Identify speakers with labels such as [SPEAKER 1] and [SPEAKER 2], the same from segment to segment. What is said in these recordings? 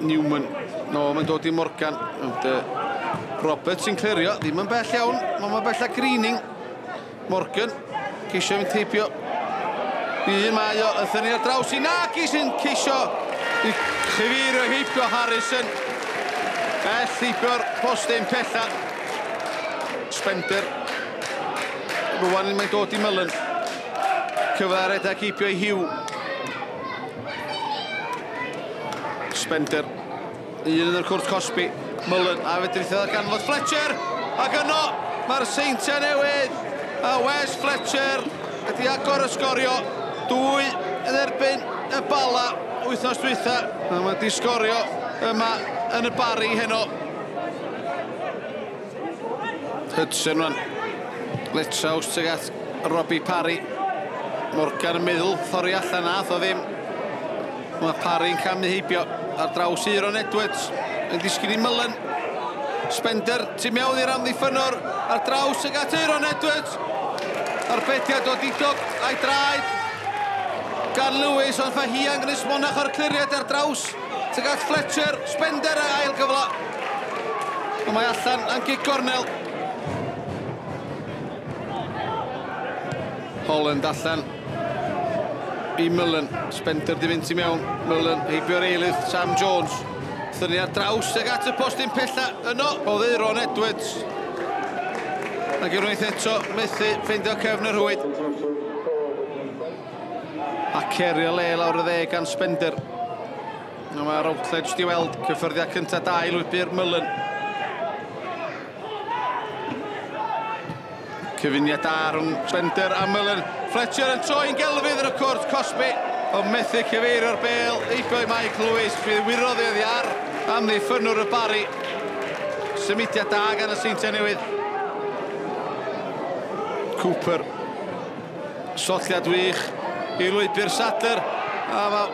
[SPEAKER 1] Newman. No, mae'n dod i Morgan. Ond Roberts sy'n clirio, ddim yn bell iawn. Mae'n bell a Greening. Morgan, ceisio fynd heibio. Un mae o, yn thynnu ar draws i Nagy sy'n ceisio i chyfeirio heibio Harrison. Bell heibio'r postyn pella. Spender. Rwan mae'n dod i Mullen. Cyfle ar redeg heibio i Hugh. Spender. Un yn yr cwrt cosbi. Mullen a fedrith o ganfod Fletcher. Ac yno mae'r Seintiau Newydd. A Wes Fletcher ydi agor y sgorio. 2 yn erbyn y Bala wythnos dwytha. A mae di sgorio yma yn y Barri heno. Hudson rwan. Littlehouse tuag at Robbie Parry. Morgan yn meddwl, thorri allan nath o ddim. Mae Parry'n camu heibio ar draws Euron Edwards. Yn disgyn i Mullen. Spender, tu mewn i'r amddiffynnwr ar draws tuag at Euron Edwards. Arbediad o didog a'i draed gan Lewis, ond Fahian Ynys Monach o'r cliriad ar draws tuag at Fletcher. Spender a ail gyfle. Ond mae allan am gic gornel. Holland allan i Mullen. Spender di fynd i mewn. Mullen heibio'r eilydd Sam Jones. Thynnu ar draws tuag at y postyn pella. Yno oedd Euron Edwards. Ac unwaith eto methu ffeindio cefn yr rhwyd. A cerio le lawr y dde gan Spender. Mae Routledge di weld cyffyrddiad cyntaf da i lwybr Mullen. Cyfuniad da rhwng Spender a Mullen. Fletcher yn troi'n gelfydd yn y cwrt cosbi. Ond methu cyfeirio'r bêl. Heibio i Mike Lewis. Bydd wyrodd iddi ar amddiffynnwr y Barri. Symudiad da gan y Seintiau Newydd. Cooper. Solliad wych i lwybr Sadler. A mae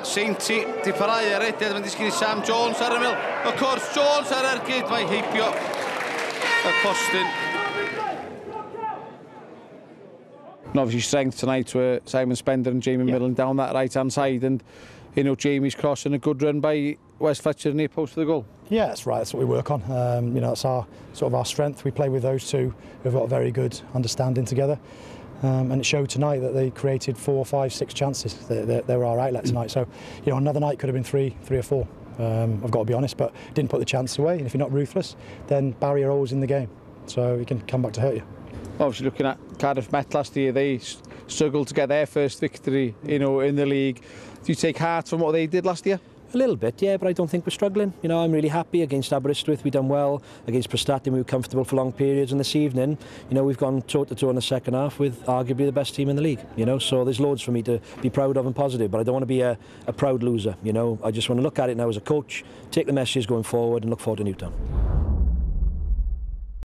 [SPEAKER 1] Seinti di parhau ar rediad, mae'n disgyn i Sam Jones ar ymyl. Y cwrs Jones ar ergyd, mae heibio y postyn. And obviously strength tonight were Simon Spender and Jamie Millen down that right-hand side, and you know, Jamie's cross and a good run by Wes Fletcher near post for the goal.
[SPEAKER 2] Yeah, that's right. That's what we work on. You know, that's our sort of our strength. We play with those two who've got a very good understanding together. And it showed tonight that they created 4, 5, 6 chances. They were our outlet tonight. So, you know, another night could have been 3 or 4. I've got to be honest, but didn't put the chance away. And if you're not ruthless, then Barry are always in the game. So he can come back to hurt you.
[SPEAKER 1] Obviously, looking at Cardiff Met last year, they struggled to get their first victory, you know, in the league. Do you take heart from what they did last year?
[SPEAKER 3] A little bit, yeah, but I don't think we're struggling. You know, I'm really happy against Aberystwyth. We've done well. Against Prestatyn, we were comfortable for long periods. And this evening, you know, we've gone toe-to-toe in the second half with arguably the best team in the league, you know. So there's loads for me to be proud of and positive, but I don't want to be a proud loser, you know. I just want to look at it now as a coach, take the messages going forward and look forward to Newtown.